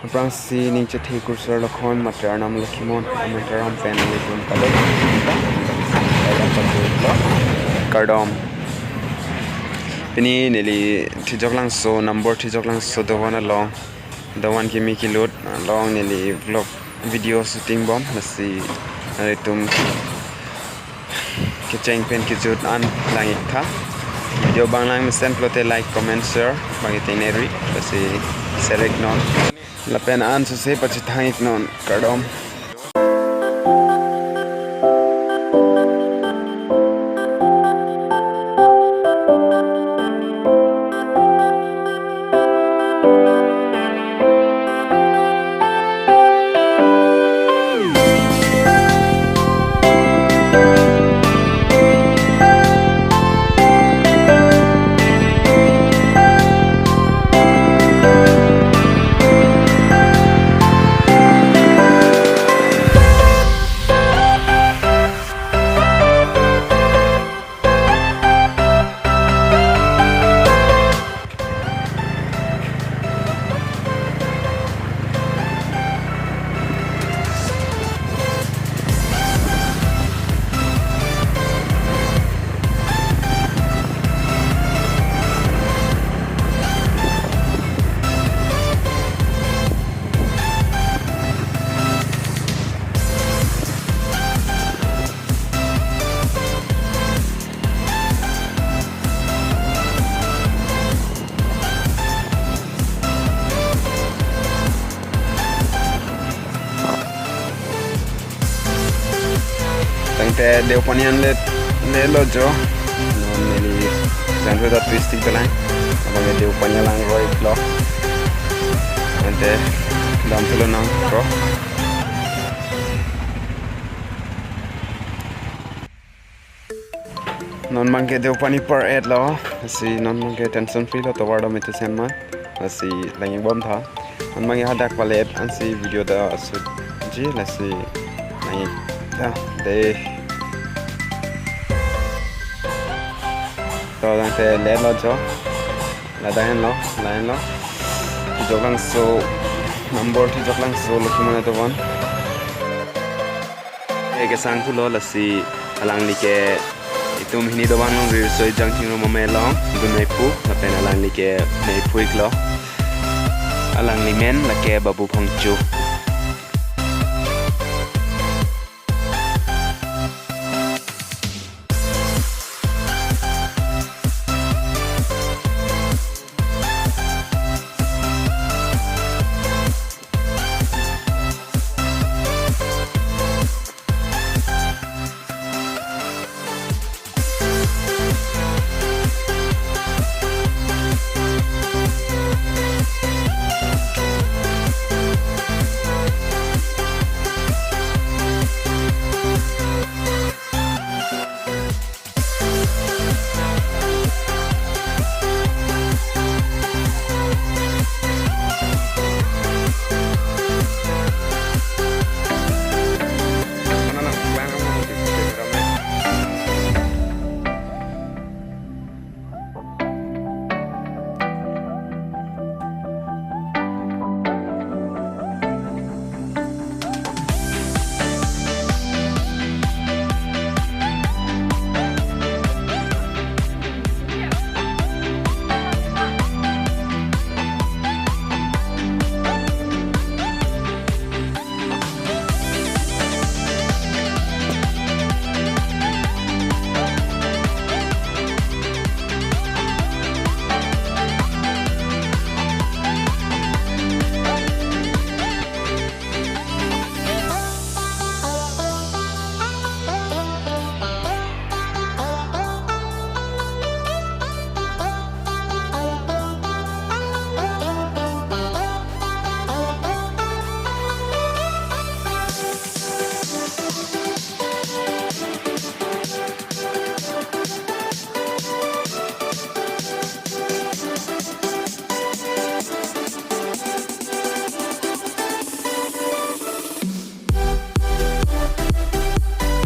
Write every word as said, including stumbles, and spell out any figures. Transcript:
Aphrangsi ning chethe kurser lokhon Mate Arnam Lokhimon, Amantaram pen ilitum kadok. Kardom. Pini neli Thijok Langso, Nambor Thijok Langso dovan along, dovan kimi kilut along neli vlog video shooting bom, lasi nelitum kecheng pen kejut an lang-ik tha. Video bang lang mesen pulote like, comment, share bang-ik tengneri, lasi share-ik non. Lapen an suse pachethang-ik non. Kardom. Tangte Deopani an le, le lo jo. Non neli jangthu ta twist tik dalang. Abang Deopani alangroi vlog. Ante damthulo nang pro. Non bangke Deopani par et lo, lasi non bangke tension free lo, tovar dam itu sen ma, lasi lang-ik bom tha. Non bangke hadak palet ansi video ta shoot ji, lasi lang-ik tha de. To tangte let lo jo. Ladak henlo, lahenlo. Thijok Langso, Nambor Thijok Langso Lokhimon dovan. Eh, kesang thulo, lasi alangli ke itum hini dovan along rirsoi jangthingrong mame long, dun mephu, lapen alangli ke mephu-ik lo. Alangli men lake Babu Phangcho.